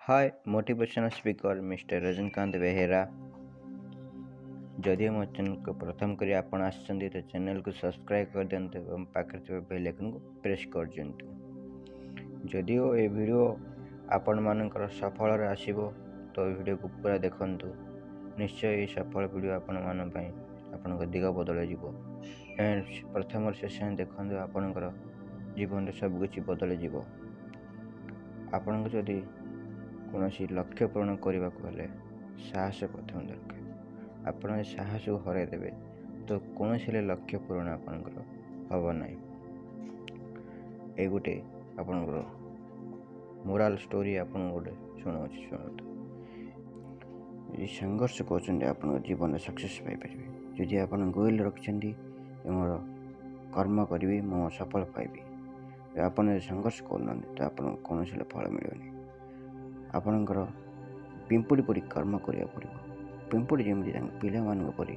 Hi, motivational speaker mister Rajinikanth Behera. ଯଦି ମୋ ଚ୍ୟାନେଲକୁ ପ୍ରଥମ କରି ଆପଣ ଆସିଛନ୍ତି, ତ ଚ୍ୟାନେଲକୁ ସବସ୍କ୍ରାଇବ୍ କରିଦିଅନ୍ତୁ ଏବଂ ପାଖରେ ଥିବା ବେଲ୍ ଆଇକନ୍କୁ ପ୍ରେସ୍ କରିଦିଅନ୍ତୁ। ଯଦିଓ ଏ ଭିଡ଼ିଓ ଆପଣମାନଙ୍କର ସଫଳରେ ଆସିବ, ତ ଏ ଭିଡ଼ିଓକୁ ପୁରା ଦେଖନ୍ତୁ। ନିଶ୍ଚୟ ଏହି ସଫଳ ଭିଡ଼ିଓ ଆପଣମାନଙ୍କ ପାଇଁ ଆପଣଙ୍କ ଦିଗ ବଦଳିଯିବ। ଆଣ୍ଡ ପ୍ରଥମରୁ ଶେଷ ଯାଏଁ ଦେଖନ୍ତୁ, ଆପଣଙ୍କର ଜୀବନରେ ସବୁକିଛି ବଦଳିଯିବ। ଆପଣଙ୍କୁ ଯଦି କୌଣସି ଲକ୍ଷ୍ୟ ପୂରଣ କରିବାକୁ ହେଲେ ସାହସ ପ୍ରଥମେ ଦରକାର। ଆପଣ ଯଦି ସାହସକୁ ହରାଇ ଦେବେ, ତ କୌଣସି ହେଲେ ଲକ୍ଷ୍ୟ ପୂରଣ ଆପଣଙ୍କର ହେବ ନାହିଁ। ଏଇ ଗୋଟେ ଆପଣଙ୍କର ମୋରାଲ ଷ୍ଟୋରି ଆପଣଙ୍କୁ ଗୋଟେ ଶୁଣାଉଛି, ଶୁଣନ୍ତୁ। ଯଦି ସଂଘର୍ଷ କରୁଛନ୍ତି, ଆପଣଙ୍କ ଜୀବନରେ ସକ୍ସେସ୍ ପାଇପାରିବେ। ଯଦି ଆପଣ ଗୋଲ୍ ରଖିଛନ୍ତି, ମୋର କର୍ମ କରିବି, ମୁଁ ସଫଳ ପାଇବି, ଆପଣ ଯଦି ସଂଘର୍ଷ କରୁନାହାନ୍ତି, ତ ଆପଣଙ୍କୁ କୌଣସି ହେଲେ ଫଳ ମିଳିବନି। ଆପଣଙ୍କର ପିମ୍ପୁଡ଼ି ପରି କର୍ମ କରିବାକୁ ପଡ଼ିବ। ପିମ୍ପୁଡ଼ି ଯେମିତି ତାଙ୍କ ପିଲାମାନଙ୍କ ପରି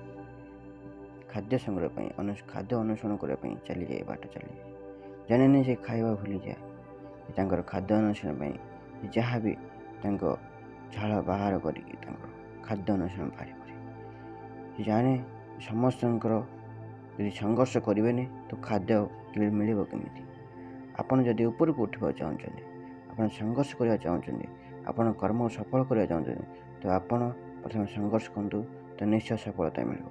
ଖାଦ୍ୟ ସଂଗ୍ରହ ପାଇଁ, ଖାଦ୍ୟ ଅନ୍ୱେଷଣ କରିବା ପାଇଁ ଚାଲିଯାଏ, ବାଟ ଚାଲିଯାଏ, ଜାଣେନି ସେ ଖାଇବା ଭୁଲିଯାଏ। ତାଙ୍କର ଖାଦ୍ୟ ଅନ୍ୱେଷଣ ପାଇଁ ଯାହା ବି ତାଙ୍କ ଝାଳ ବାହାର କରିକି ତାଙ୍କର ଖାଦ୍ୟ ଅନ୍ୱେଷଣ ବାହାରି ପଡ଼େ। ସେ ଜାଣେ, ସମସ୍ତଙ୍କର ଯଦି ସଂଘର୍ଷ କରିବେନି, ତ ଖାଦ୍ୟ ମିଳିବ କେମିତି? ଆପଣ ଯଦି ଉପରକୁ ଉଠିବାକୁ ଚାହୁଁଛନ୍ତି, ଆପଣ ସଂଘର୍ଷ କରିବାକୁ ଚାହୁଁଛନ୍ତି, ଆପଣ କର୍ମ ସଫଳ କରିବାକୁ ଚାହୁଁଛନ୍ତି, ତ ଆପଣ ପ୍ରଥମେ ସଂଘର୍ଷ କରନ୍ତୁ, ତ ନିଶ୍ଚୟ ସଫଳତା ମିଳିବ।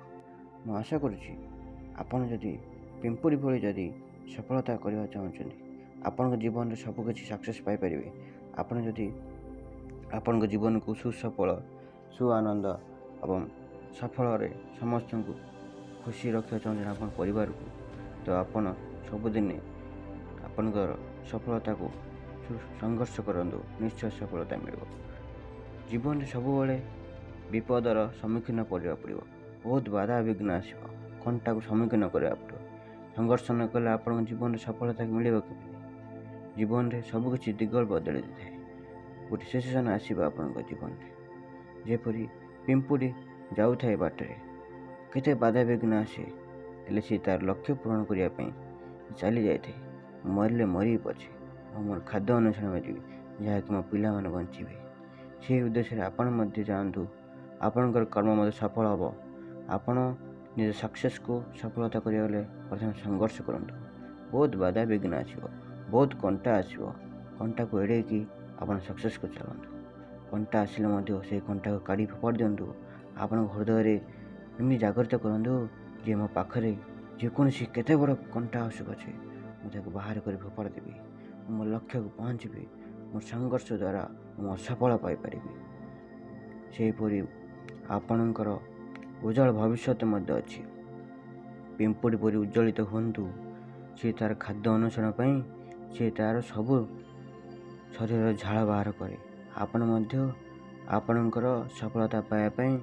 ମୁଁ ଆଶା କରୁଛି, ଆପଣ ଯଦି ପିମ୍ପୁଡ଼ି ଭଳି ଯଦି ସଫଳତା କରିବାକୁ ଚାହୁଁଛନ୍ତି, ଆପଣଙ୍କ ଜୀବନରେ ସବୁକିଛି ସକ୍ସେସ୍ ପାଇପାରିବେ। ଆପଣ ଯଦି ଆପଣଙ୍କ ଜୀବନକୁ ସୁସଫଳ, ସୁଆନନ୍ଦ ଏବଂ ସଫଳରେ ସମସ୍ତଙ୍କୁ ଖୁସି ରଖିବାକୁ ଚାହୁଁଛନ୍ତି, ଆପଣ ପରିବାରକୁ, ତ ଆପଣ ସବୁଦିନେ ଆପଣଙ୍କର ସଫଳତାକୁ ସଂଘର୍ଷ କରନ୍ତୁ, ନିଶ୍ଚୟ ସଫଳତା ମିଳିବ। ଜୀବନରେ ସବୁବେଳେ ବିପଦର ସମ୍ମୁଖୀନ କରିବାକୁ ପଡ଼ିବ। ବହୁତ ବାଧାବିଘ୍ନ ଆସିବ, କଣ୍ଟାକୁ ସମ୍ମୁଖୀନ କରିବାକୁ ପଡ଼ିବ। ସଂଘର୍ଷ ନ କଲେ ଆପଣଙ୍କ ଜୀବନରେ ସଫଳତା ମିଳିବ କେମିତି? ଜୀବନରେ ସବୁକିଛି ଦିଗ ବଦଳି ଦେଇଥାଏ। ଗୋଟେ ସିଚୁଏସନ୍ ଆସିବ ଆପଣଙ୍କ ଜୀବନରେ, ଯେପରି ପିମ୍ପୁଡ଼ି ଯାଉଥାଏ ବାଟରେ, କେତେ ବାଧାବିଘ୍ନ ଆସେ, ହେଲେ ସେ ତାର ଲକ୍ଷ୍ୟ ପୂରଣ କରିବା ପାଇଁ ଚାଲି ଯାଇଥାଏ। ମରିଲେ ମରିବି ପଛେ, ମୁଁ ମୋର ଖାଦ୍ୟ ଅନ୍ୱେଷଣ କରିବି, ଯାହାକି ମୋ ପିଲାମାନେ ବଞ୍ଚିବେ। ସେହି ଉଦ୍ଦେଶ୍ୟରେ ଆପଣ ମଧ୍ୟ ଯାଆନ୍ତୁ, ଆପଣଙ୍କର କର୍ମ ମଧ୍ୟ ସଫଳ ହେବ। ଆପଣ ନିଜ ସକ୍ସେସ୍କୁ ସଫଳତା କରିବାକୁ ହେଲେ ପ୍ରଥମେ ସଂଘର୍ଷ କରନ୍ତୁ। ବହୁତ ବାଧାବିଘ୍ନ ଆସିବ, ବହୁତ କଣ୍ଟା ଆସିବ। କଣ୍ଟାକୁ ଏଡ଼େଇକି ଆପଣ ସକ୍ସେସ୍କୁ ଚାଲନ୍ତୁ। କଣ୍ଟା ଆସିଲେ ମଧ୍ୟ ସେଇ କଣ୍ଟାକୁ କାଢ଼ି ଫୋପାଡ଼ି ଦିଅନ୍ତୁ। ଆପଣଙ୍କ ହୃଦୟରେ ଏମିତି ଜାଗୃତ କରନ୍ତୁ ଯେ ମୋ ପାଖରେ ଯେକୌଣସି କେତେ ବଡ଼ କଣ୍ଟା ଆସୁ ପଛେ, ମୁଁ ତାକୁ ବାହାର କରି ଫୋପାଡ଼ି ଦେବି, ମୁଁ ମୋ ଲକ୍ଷ୍ୟକୁ ପହଞ୍ଚିବି, ମୋ ସଂଘର୍ଷ ଦ୍ୱାରା ମୁଁ ସଫଳ ପାଇପାରିବି। ସେହିପରି ଆପଣଙ୍କର ଉଜ୍ଜଳ ଭବିଷ୍ୟତ ମଧ୍ୟ ଅଛି। ପିମ୍ପୁଡ଼ି ପରି ଉଜ୍ଜଳିତ ହୁଅନ୍ତୁ। ସେ ତା'ର ଖାଦ୍ୟ ଅନ୍ୱେଷଣ ପାଇଁ ସେ ତା'ର ସବୁ ଶରୀରର ଝାଳ ବାହାର କରେ। ଆପଣ ମଧ୍ୟ ଆପଣଙ୍କର ସଫଳତା ପାଇବା ପାଇଁ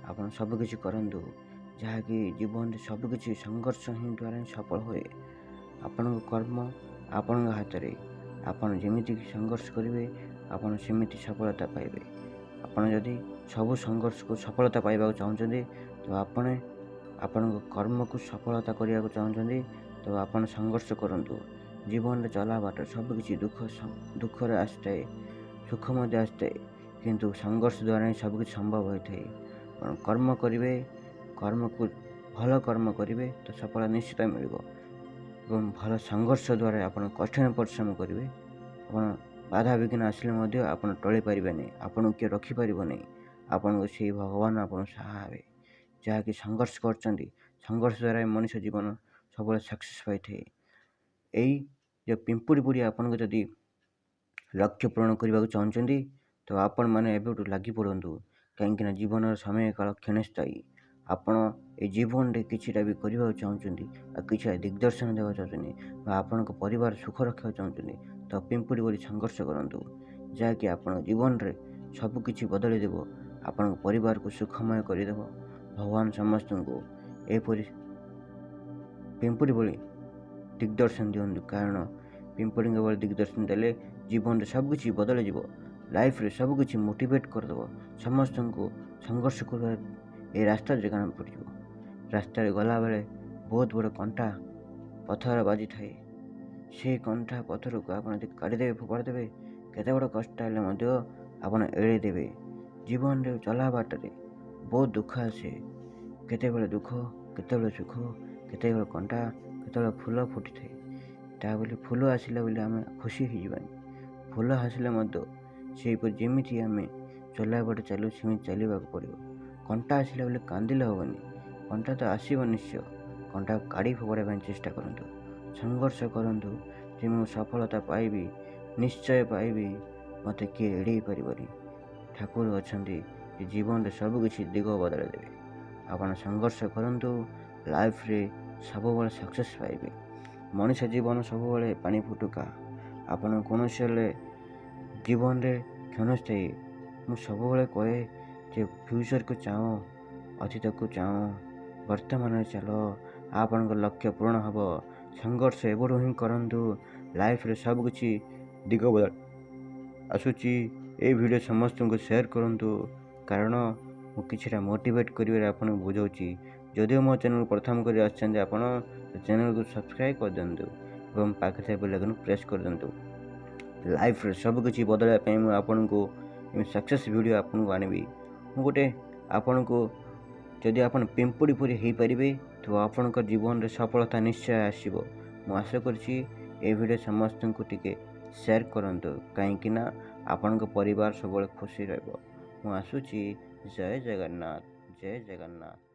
ଆପଣ ସବୁକିଛି କରନ୍ତୁ, ଯାହାକି ଜୀବନରେ ସବୁକିଛି ସଂଘର୍ଷ ହିଁ ଦ୍ୱାରା ହିଁ ସଫଳ ହୁଏ। ଆପଣଙ୍କ କର୍ମ ଆପଣଙ୍କ ହାତରେ। ଆପଣ ଯେମିତିକି ସଂଘର୍ଷ କରିବେ, ଆପଣ ସେମିତି ସଫଳତା ପାଇବେ। ଆପଣ ଯଦି ସବୁ ସଂଘର୍ଷକୁ ସଫଳତା ପାଇବାକୁ ଚାହୁଁଛନ୍ତି, ତ ଆପଣ ଆପଣଙ୍କ କର୍ମକୁ ସଫଳତା କରିବାକୁ ଚାହୁଁଛନ୍ତି, ତ ଆପଣ ସଂଘର୍ଷ କରନ୍ତୁ। ଜୀବନରେ ଚଲା ବାଟ ସବୁକିଛି ଦୁଃଖ ଦୁଃଖରେ ଆସିଥାଏ, ସୁଖ ମଧ୍ୟ ଆସିଥାଏ, କିନ୍ତୁ ସଂଘର୍ଷ ଦ୍ୱାରା ହିଁ ସବୁକିଛି ସମ୍ଭବ ହୋଇଥାଏ। ଆପଣ କର୍ମ କରିବେ, କର୍ମକୁ ଭଲ କର୍ମ କରିବେ, ତ ସଫଳତା ନିଶ୍ଚିତ ମିଳିବ। ଏବଂ ଭଲ ସଂଘର୍ଷ ଦ୍ୱାରା ଆପଣ କଠିନ ପରିଶ୍ରମ କରିବେ, ଆପଣ ବାଧାବିଘ୍ନ ଆସିଲେ ମଧ୍ୟ ଆପଣ ଟଳି ପାରିବେନି, ଆପଣଙ୍କୁ କିଏ ରଖିପାରିବ ନାହିଁ। ଆପଣଙ୍କୁ ସେଇ ଭଗବାନ ଆପଣଙ୍କୁ ସାହା ହେବେ, ଯାହାକି ସଂଘର୍ଷ କରୁଛନ୍ତି। ସଂଘର୍ଷ ଦ୍ୱାରା ମଣିଷ ଜୀବନ ସବୁବେଳେ ସକ୍ସେସ୍ ପାଇଥାଏ। ଏଇ ଯେଉଁ ପିମ୍ପୁଡ଼ି ପରି ଆପଣଙ୍କୁ ଯଦି ଲକ୍ଷ୍ୟ ପୂରଣ କରିବାକୁ ଚାହୁଁଛନ୍ତି, ତ ଆପଣମାନେ ଏବେଠୁ ଲାଗି ପଡ଼ନ୍ତୁ, କାହିଁକିନା ଜୀବନର ସମୟ କାଳ କ୍ଷଣସ୍ଥାୟୀ। ଆପଣ ଏ ଜୀବନରେ କିଛିଟା ବି କରିବାକୁ ଚାହୁଁଛନ୍ତି ଆଉ କିଛିଟା ଦିଗ୍ଦର୍ଶନ ଦେବାକୁ ଚାହୁଁଛନ୍ତି ବା ଆପଣଙ୍କ ପରିବାର ସୁଖ ରଖିବାକୁ ଚାହୁଁଛନ୍ତି, ତ ପିମ୍ପୁଡ଼ି ପରି ସଂଘର୍ଷ କରନ୍ତୁ, ଯାହାକି ଆପଣଙ୍କ ଜୀବନରେ ସବୁକିଛି ବଦଳି ଦେବ, ଆପଣଙ୍କ ପରିବାରକୁ ସୁଖମୟ କରିଦେବ। ଭଗବାନ ସମସ୍ତଙ୍କୁ ଏପରି ପିମ୍ପୁଡ଼ି ଭଳି ଦିଗ୍ଦର୍ଶନ ଦିଅନ୍ତୁ, କାରଣ ପିମ୍ପୁଡ଼ିଙ୍କ ଭଳି ଦିଗ୍ଦର୍ଶନ ଦେଲେ ଜୀବନରେ ସବୁକିଛି ବଦଳିଯିବ, ଲାଇଫରେ ସବୁକିଛି ମୋଟିଭେଟ୍ କରିଦେବ। ସମସ୍ତଙ୍କୁ ସଂଘର୍ଷ କରିବା ଏ ରାସ୍ତା ଯୋଗାଣ ପଡ଼ିଯିବ। ରାସ୍ତାରେ ଗଲାବେଳେ ବହୁତ ବଡ଼ କଣ୍ଟା ପଥର ବାଜିଥାଏ। ସେଇ କଣ୍ଟା ପଥରକୁ ଆପଣ ଯଦି କାଢ଼ିଦେବେ, ଫୋପାଡ଼ି ଦେବେ, କେତେ ବଡ଼ କଷ୍ଟ ହେଲେ ମଧ୍ୟ ଆପଣ ଏଡ଼େଇ ଦେବେ। ଜୀବନରେ ଚଲା ବାଟରେ ବହୁତ ଦୁଃଖ ଆସେ। କେତେବେଳେ ଦୁଃଖ, କେତେବେଳେ ସୁଖ, କେତେବେଳେ କଣ୍ଟା, କେତେବେଳେ ଫୁଲ ଫୁଟିଥାଏ। ତା ବୋଲି ଫୁଲ ଆସିଲା ବୋଲି ଆମେ ଖୁସି ହେଇଯିବାନି। ଫୁଲ ଆସିଲେ ମଧ୍ୟ ସେହିପରି ଯେମିତି ଆମେ ଚଲା ବାଟ ଚାଲୁ ସେମିତି ଚାଲିବାକୁ ପଡ଼ିବ। କଣ୍ଟା ଆସିଲା ବୋଲି କାନ୍ଦିଲେ ହେବନି, କଣ୍ଟା ତ ଆସିବ ନିଶ୍ଚୟ। କଣ୍ଟାକୁ କାଢ଼ି ଫୋପାଡ଼ିବା ପାଇଁ ଚେଷ୍ଟା କରନ୍ତୁ, ସଂଘର୍ଷ କରନ୍ତୁ ଯେ ମୁଁ ସଫଳତା ପାଇବି, ନିଶ୍ଚୟ ପାଇବି, ମୋତେ କିଏ ଏଡ଼େଇ ପାରିବନି। ଠାକୁର ଅଛନ୍ତି ଯେ ଜୀବନରେ ସବୁକିଛି ଦିଗ ବଦଳାଇ ଦେବେ। ଆପଣ ସଂଘର୍ଷ କରନ୍ତୁ, ଲାଇଫରେ ସବୁବେଳେ ସକ୍ସେସ୍ ପାଇବେ। ମଣିଷ ଜୀବନ ସବୁବେଳେ ପାଣି ଫୁଟୁକା। ଆପଣ କୌଣସି ହେଲେ ଜୀବନରେ କ୍ଷଣସ୍ଥାୟୀ। ମୁଁ ସବୁବେଳେ କହେ ଯେ ଫ୍ୟୁଚରକୁ ଚାହଁ, ଅତୀତକୁ ଚାହଁ, ବର୍ତ୍ତମାନରେ ଚାଲ, ଆପଣଙ୍କ ଲକ୍ଷ୍ୟ ପୂରଣ ହେବ। ସଂଘର୍ଷ ଏବେଠୁ ହିଁ କରନ୍ତୁ, ଲାଇଫରେ ସବୁକିଛି ଦିଗ ବଦଳ ଆସୁଛି। ଏଇ ଭିଡ଼ିଓ ସମସ୍ତଙ୍କୁ ସେୟାର କରନ୍ତୁ, କାରଣ ମୁଁ କିଛିଟା ମୋଟିଭେଟ୍ କରିବାରେ ଆପଣଙ୍କୁ ବୁଝାଉଛି। ଯଦିଓ ମୋ ଚ୍ୟାନେଲ୍ ପ୍ରଥମ କରି ଆସିଛନ୍ତି ଆପଣ, ଚ୍ୟାନେଲକୁ ସବସ୍କ୍ରାଇବ୍ କରିଦିଅନ୍ତୁ ଏବଂ ପାଖରେ ଥିବା ବେଲ୍ ଆଇକନ୍କୁ ପ୍ରେସ୍ କରିଦିଅନ୍ତୁ। ଲାଇଫରେ ସବୁକିଛି ବଦଳାଇବା ପାଇଁ ମୁଁ ଆପଣଙ୍କୁ ଏମିତି ସକ୍ସେସ୍ ଭିଡ଼ିଓ ଆପଣଙ୍କୁ ଆଣିବି। ମୁଁ ଗୋଟେ ଆପଣଙ୍କୁ ଯଦି ଆପଣ ପିମ୍ପୁଡ଼ି ପରି ହେଇପାରିବେ ତ ଆପଣଙ୍କ ଜୀବନରେ ସଫଳତା ନିଶ୍ଚୟ ଆସିବ। ମୁଁ ଆଶା କରୁଛି ଏ ଭିଡ଼ିଓ ସମସ୍ତଙ୍କୁ ଟିକେ ସେୟାର କରନ୍ତୁ, କାହିଁକିନା ଆପଣଙ୍କ ପରିବାର ସବୁବେଳେ ଖୁସି ରହିବ। ମୁଁ ଆସୁଛି। ଜୟ ଜଗନ୍ନାଥ, ଜୟ ଜଗନ୍ନାଥ।